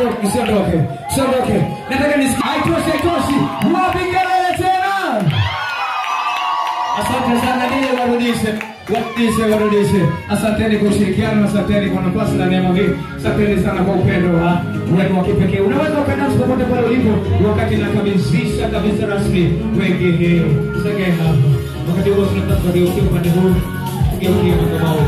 Usiondoke. Usiondoke. Nataka nisikie. Haitoshi, haitoshi. Wapi kelele tena? Asante sana, ndiye warudishe. Warudishe, warudishe. Asanteni kwa ushirikiano, asanteni kwa nafasi na neema hii. Asanteni sana kwa upendo wa wenu wa kipekee. Unaweza ukanasi popote pale ulipo wakati nakabidhisha kabisa rasmi wengi hii. Sogea hapa. Wakati huo tunataka kugeukia upande huu. Tugeukie madhabahu.